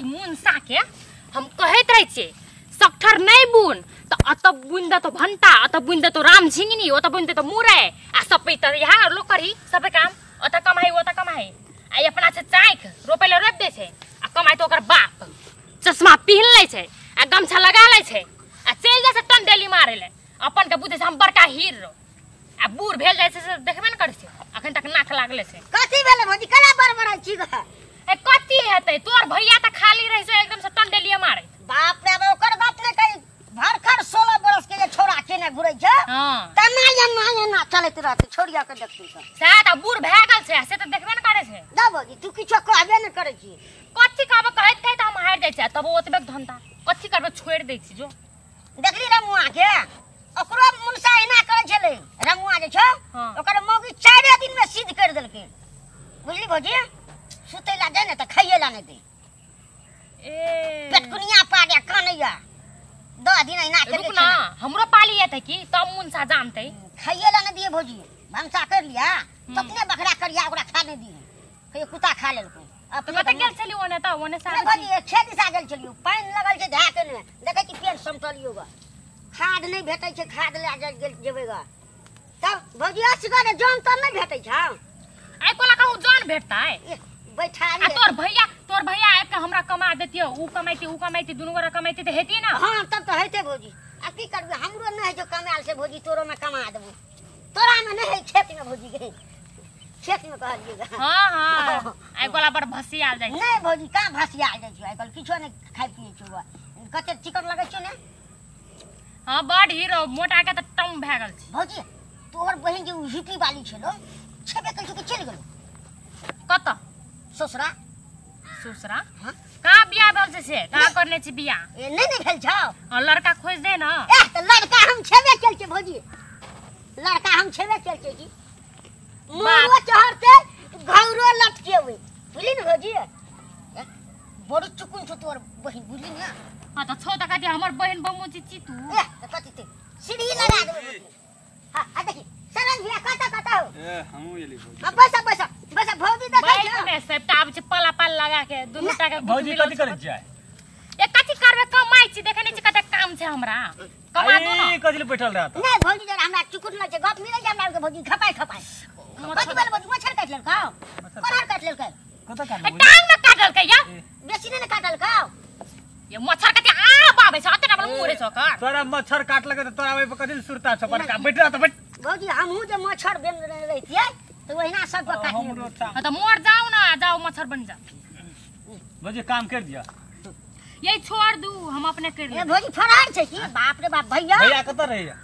ई मुनसा के हम कहैत रहै छियै सट्ठर नहीं बुन त अत बुन दे तो भंटा, अत बुन दे तो राम झिंगनी, ओत बुन दे तो मुरै आ सबै त यहाँ लोग करी सबै काम, ओत कमाई ओत कमाई आ अपना से चाइख रोपे ले रोप दे छै आ कमाई तो ओकर बाप चश्मा पहिन लै छै आ गमछा लगा लै छै आ चलि जाइ छै टंडेली मारे ले। अपन के बुझै छै हम बड़का हीरो आ बूढ़ भेल जाइ छै से देखबे न करै छै, अखन तक नाक लागले छै। कथी भेलै भौजी कला बड़बड़ाइ छी ग? ए कथी हेतै, तोर भैया त खाली रहै छै एकदम से टंडेलिए मारे। बाप रे बाप, ओकर बाप ने कही भरखर 16 बरस के जे छोरा केने घुरै छै। हां तना एना एना चलैत रहतै छोड़िया के देखती त। सएह त बूढ़ भए गेल छै से त देखबे न करै छै। दा भौजी तू किछो कहबे न करै छी। कथी कहबे कहैत कहैत हम हारि जाइ छी तब ओतबे धंधा कथी करबे छोड़ि दै छी। जो देखली रमुआ के ओकरो मुनसा एना करै छलै, रमुआ जे छौ ओकर मौगी 4 दिन में सिद्ध कर देलकै। बुझली भौजी, सुतै ला जाय ने त खाइए ला नै दे। ए पेटकुनिया पाड़े कानैया 10 दिन एना कर। रुक ना, हमरो पाली एतै की तब मुनसा जानतै। खाइए ला नै दिए भौजी, भनसा कर लिया ततने बकरा करिया ओकरा खा नै दिए, कहियो कुत्ता खा लेलकै। अपने त गेल छली ओने त ओने से आबै छी खेत दिसा गेल छलियो, पानि लगल छै धए के ने देखै छी पेट समटलियो ग, खाद नहि भेटै छै, खाद लए गेल जेबै ग। तब भौजी असगर जन तऽ नहि भेटै छौ? आइ कोला कहू जन भेटतै बैठा आ तोर भैया आबि के हमरा कमा देतियो, ऊ कमाइती ऊ कमाइती दुनू गोरा कमाइती त हेती ना। हां तब त हेतै भौजी। आ की करबै, हमरो नहि है जो कमायल से भौजी, तोरो में कमा देबो, तोरा में नहि है खेत में भौजी के खेत में कहलियै ग। हां हां आइ कोला बड़ भसियाल जाइ नहि भौजी, कहाँ भसियाल जाइ छौ? आइ काल्हि किछो नहि खाइ पियै छौ, कते चिकन लगै छौ ने। हां बड़ हीरो मोटा के त टम भए गेल छै। भौजी तोहर बहिन जे हिपी वाली छलो छेबे कल के चलि गेलो कत? ससुरा। ससुरा? हां कहाँ बियाह भेल छै से? कहाँ करने छी बियाह? ए नहीं नहीं भेल छौ। हां लड़का खोज दे ना। ए त लड़का हम छेबे केल छै भौजी, लड़का हम छेबे केल छै जी। मोरो चहरते घौरो लटकेबै, बुझली ने भौजी? बड़ चुकुन छौ तोहर बहिन, बुझली ने? हां त छौ त कथी हमर बहिन बमोची छी तू। ए त कथी ते सीढ़ी लगा देबै। हां आ देखी सरन भैया कत कत हो? ए हमहु एली भौजी। हां बस बस बस भौजी देखै छै ने सबटा आबै छै पाला पाल लगा के दुनू टा के। भौजी कथी करै छै? ए कथी करबे कमाइ छी, देखै नै छी कते काम छै हमरा, कमा दो ना। ए कथी ले बैठल रहत? नै भौजी जरा हमरा चुकुर लग छै, गप मिलै छै हमरा के भौजी, खपाई खपाई। कथी भेल भौजी? मच्छर काटि लेलकौ? कोहर काटि लेलकै? कत काटल? टांग में काटलकै या बेसी नै ने काटलकौ। ये मच्छर कते आ बाबे छै अते न मुरे छ कर। तोरा मच्छर काटलकै त तोरा ओइ पर कथी सुरता छ? बड़का बैठ रह त बैठ। भौजी हमहु जे मच्छर बन रहितियै त ओहिना सब के काटि लेबै। हां त मर जाऊ ना, जाऊ मच्छर बन जा। भौजी काम कर दिया, ये छोड़ दू हम अपने कर लेबै। ए भौजी फरार छै की? बाप रे बाप भैया भैया कत रहैया?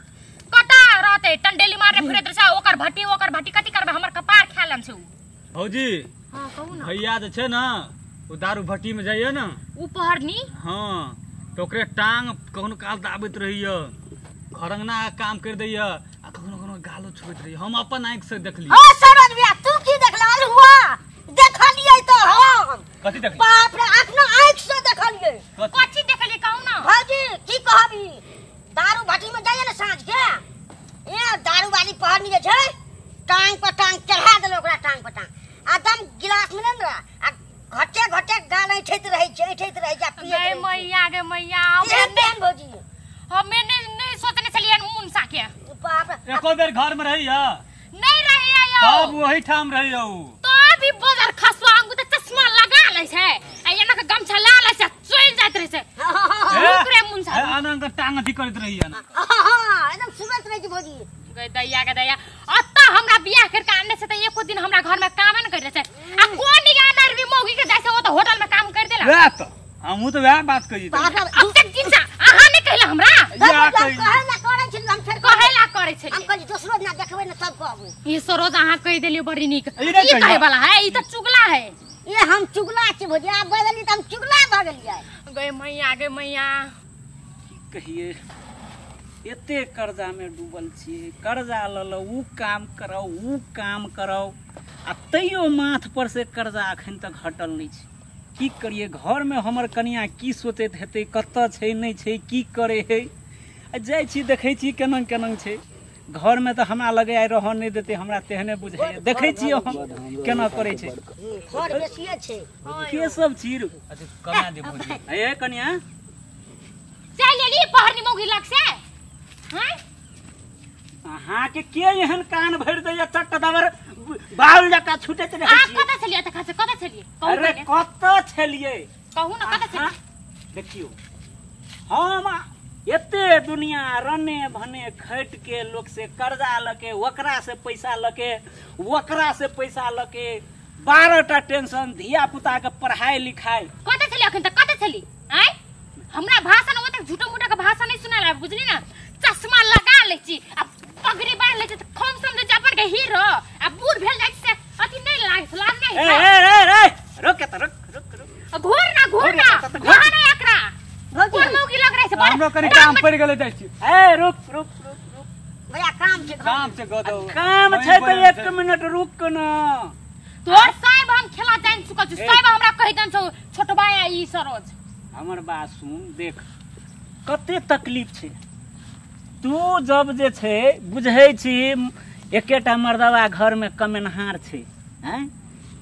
कत रहतै, टंडेली मारने फिरैत रहै छै, ओकर भट्टी कथी करबै, हमर कपार खा लेन छै उ। भौजी हां कहू ना। भैया जे छै ना उ दारू भट्टी में जाइए ना उ पहरनी। हां त ओकरे टांग कखनो काल दाबैत रहैया, घर अंगना काम कर दैया आ कखनो कखनो गालो छुबैत रहैया। हम अपन आंखि से देखली। हां सरोज भैया तू की देखला? अलहुआ देखलियै त हम। कथी देखली? बाप रे अपना आंखि से देखलियै। कथी देखलियै कहू ना। भौजी की कहबी, दारू भट्टी में जाइए ना साँझ के, ए दारू वाली पहरनी जे छै टांग पर टांग चढ़ा देलक ओकरा, टांग पर टांग आ दम गिलास में ने आ घटे घटे गाल ऐठैत रहै छै, ऐठैत रहै छै, पियैत रहै छै। मैया गे मैया, हम भौजी हमे नै सोचने छलियै मुनसा के। बाप रे एको बेर घर में रहैया? नहीं रहैया यौ। तब वही ठाम रहैया उ। तो भी बजर खसवा अंगू त चश्मा लगा लै छै आ एना के गमछा ला लै छै, चलि जाइत रहै छै। ओकरे मुनसा आनंद के टांग अथी करैत रहैया ना। हां एकदम सुनैत रहै छै भौजी। गे दैया गे दैया, अत्ता हमरा बियाह कर के आनने छै त एको दिन हमरा घर में काम न करै छै। आ कोन निगानर भी मौगी के जाइ छै ओ त होटल में काम कर देला। वएह त हमहु त वएह बात कहि बाप रे अब तक दिन से अहाँ नै कहला हमरा। या कहि कहेला करै छी हम, फेर कहेला करै छी हम, कहली दोसरो ना देखबै ने तब कहबो। ई सरोज अहाँ कहि देलियो बड़ी नीक। ई कहे वाला है, ई त चुगला है। ए हम चुगला छी भौजी, आब बदली त हम चुगला भ गेलियै। गे मैया गे मैया कहिए एते कर्जा में डूबल छियै, कर्जा ल उ काम कराउ उ काम कराउ आ तैयो माथ पर से कर्जा अखन तक हटल नहि छै। की करिए, घर में हमर कनिया की सोचैत हेतै, कतऽ छै नहि छै, की करे है। आ जाइ छी देखै छी केना केना छै। घर में तो हमरा लगे आइ रह नहीं देते, हमरा तेहने बुझाइए। देखै छियै हम केना करै छै। घर बेसिए छै के सब चीर। अच्छा कमा दे भौजी। ए कनिया चल लेली पहरनी मौगी लग से। हां अहाँ के के एहन कान भरि दैया चट दबर बाउल जका छूटैत रहै आप कत छलियै त खासे कत छलियै? अरे कत छलियै कहू ना, कत छलियै? देखियो हम एते दुनिया रने भने खट के लोक से कर्जा लके, ओकरा से पैसा लके, ओकरा से पैसा लके, 12 टा टेंशन, धिया पुता के पढ़ाई लिखाई। कत छलियै अखन तक कत छली? आय हमरा भाषण ओतक झूठो मूठो के भाषण नहीं सुनाला, बुझली ना? चश्मा लगा लै छी आ पगड़ी बांध लै छी त खम समझे छै अपन के हीरो, आ बूढ़ भेल जाइ छै अथि नहीं लाग लाज नहीं। ए ए ए ए रुक त रुक रुक रुक, घोर ना घोर ना घोर ना एकरा कोन मौगी लग रहे छै? हमरो कनि काम पड़ि गेलै जाइ छी। ए रुक रुक रुक रुक भैया, काम छै, काम छै गदौ, काम छै त 1 मिनट रुक न। तोर साहेब हम खेला जान चुकल छी, साहेब हमरा कहि दन छौ छोटबा ई सरोज। हमर बात सुन, देख कते तकलीफ छै। तू जब जे छै बुझै छी एकेटा मर्दवा घर में कमेनहार छै, हैं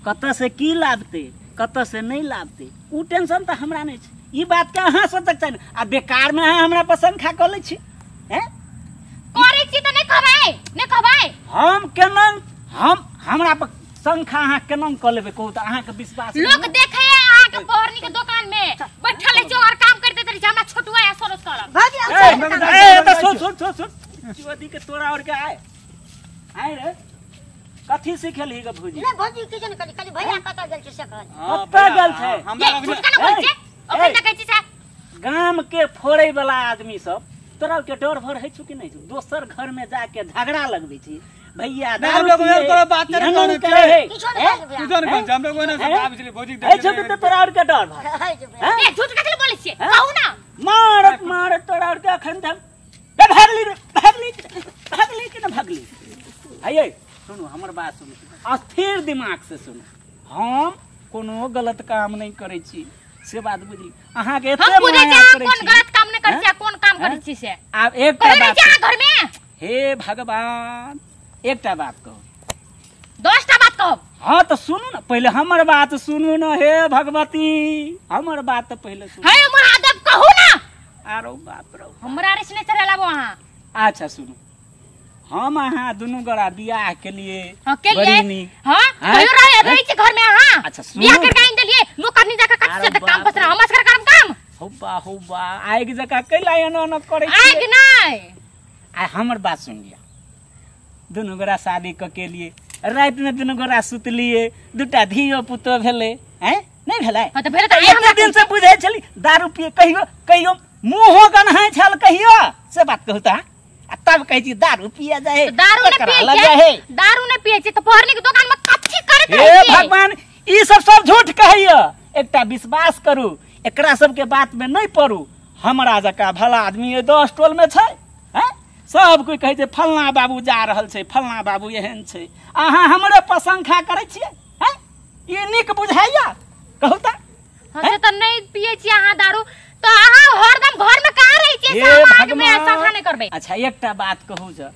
कतऽ से की लाबते कतऽ से नहीं लाबते, उ टेंशन तऽ हमरा नहीं छै। ई बात के अहाँ सोचक चाही। आ बेकार में अहाँ हमरा पसंद खा कऽ लै छी। हैं करै छी तऽ नहीं कहबै, नहीं कहबै हम केना, हम हमरा शंखा अहाँ केना कऽ लेबै कहू तऽ? अहाँके विश्वास लोक देखै अहाँ के पहरनी के दुकान में बैठल छै और काम करते रहै छै। हमरा छोटुआ या सरोज करब भाजी। ए तऽ सुन सुन सुन सुन चुअदी के तोरा और के आय आय रे, कथी सिखेलही ग भौजी? नहीं भौजी की जन कली कली भैया कतऽ गेल छै से कहल। कतऽ गेल छै? हमरा लग झूठ केना बोलै छै? अखन तक कहै छी से गाम के फोड़ै वाला आदमी सब तोरा के डर भर है छु कि नहीं? दोसर घर में जाके झगड़ा लगबै छी भैया दारू हमरा लोग तोरा बात नहीं करे है, किछो नहीं कहल भैया, किछो नहीं कहल। हमरा कोई ना आबै छलै भौजी है छु त तोरा और के डर भर ए झूठ कथी बोलै छियै कहू ना? मारत मारत तोरा और के अखन तक भागली भागली भागली कि ना भागली। आइए सुनू हमर बात सुनू, अस्थिर दिमाग से सुनू। हम कोनो गलत काम नहीं करै छी से बात बुझली। अहाँ के एते माया करै छी, कोन गलत काम नहीं करै छी, कोन काम करै छी से आब एकटा बात घर में। हे भगवान एकटा बात कहू, 10टा बात कहब। हाँ तो सुनू ना पहले हमर बात सुनू ना। हे भगवती हमर बात तो पहले सुनू। हे महादेव कहू ना। आरो बाप रो हमरा रिस नहीं चढ़ेलाबो अहाँ। अच्छा सुनू, हम अहाँ दुनू गोरा बियाह के लिए हां के लिए हां कहियो रहे रहे छी घर में अहाँ। अच्छा सुनू, बियाह करके आइन देलिए नौकरनी जाके कथि से काम पसरा हमर सकर काम काम होबा होबा आगि जका कैला एना एना करै छी आगि नहीं। आ हमर बात सुन लिया, दुनू गोरा शादी क के लिए राति में दुनू गोरा सुतलिए, दूटा धियो पुतो भेलै, हैं नहीं भेलै? हां त भेलै त हमरा दिन से बुझै छली दारू पिए कहियो कहियो मुंहो गन्हाय छल कहियो से बात कहू त। आ तब कहै छी दारू पिए जाए, दारू नहीं पिए छै, दारू नहीं पिए छै त पहरनी के दुकान में कथि करैत रहै हे छै? भगवान ई सब सब झूठ कहैया। एकटा विश्वास करू, एकरा सब के बात में नहीं पड़ू। हमरा जका भला आदमी 10 टोल में छै, हैं सब कोई कहै छै फलना बाबू जा रहल छै, फलना बाबू एहन छै, अहाँ हमरे प्रशंसा करै छियै, हैं ई नीक बुझाइया कहू त? हां से त नहीं पिए छी अहाँ दारू तो अहाँ हरदम घर में कहाँ रहै छियै? समाज में ऐसा नहीं करबै। अच्छा एकटा बात कहू जे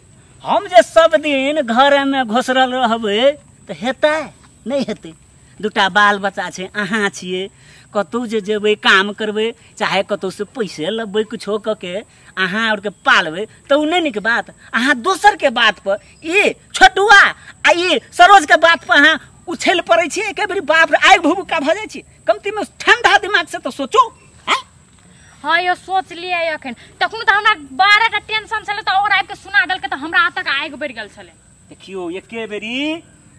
हम जे सब दिन घर में घोसरल रहबै त हेतै नहीं हेतै? दूटा बाल बच्चा छै, अहाँ छियै, कतौ जे जेबै काम करबै चाहे कतौ से पैसे लेबै कुछो कऽ के अहाँ और के पालबै तऽ उ नहीं नीक बात। अहाँ दोसर के बात पर ई छोटुआ आ ई सरोज के बात पर अहाँ उछल पड़ै छियै, एके बेरी बाप रे आगि भुभुका भऽ जाइ छी। कमती में ठंडा दिमाग से तऽ सोचू। हाँ यो सोच लिए अखन तखन तऽ हमरा 12 टा टेंशन छलै तऽ और आबि के सुना देलकै तऽ हमरा तक आगि बढ़ि गेल छलै। देखियो एके बेरी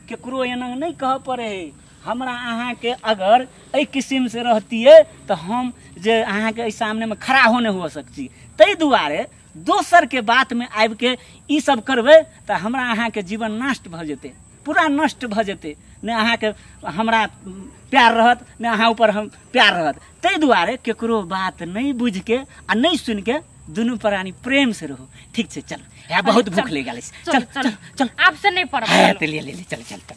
केकरो एना नहीं कहऽ पड़े है। हमरा अहाँ के अगर एहि किस्म से रहतियै तऽ हम जे अहाँ के एहि सामने में खड़ा होने हो सकती। ताहि दुआरे दोसर के बात में आबि के ई सब करबै तऽ हमरा अहाँ के जीवन नष्ट भऽ जेतै, पूरा नष्ट भऽ जेतै। ने अहाँ के हमरा प्यार रहत ने अहाँ ऊपर हम प्यार रहत। ताहि दुआरे केकरो बात नहीं बुझि के आ नहीं सुनि के दुनू प्राणी प्रेम से रहू। ठीक छै चल, यहाँ बहुत भूख लागि गेल। चल चल चल आब से नहीं पड़ब। ले ले ले चल चल चल।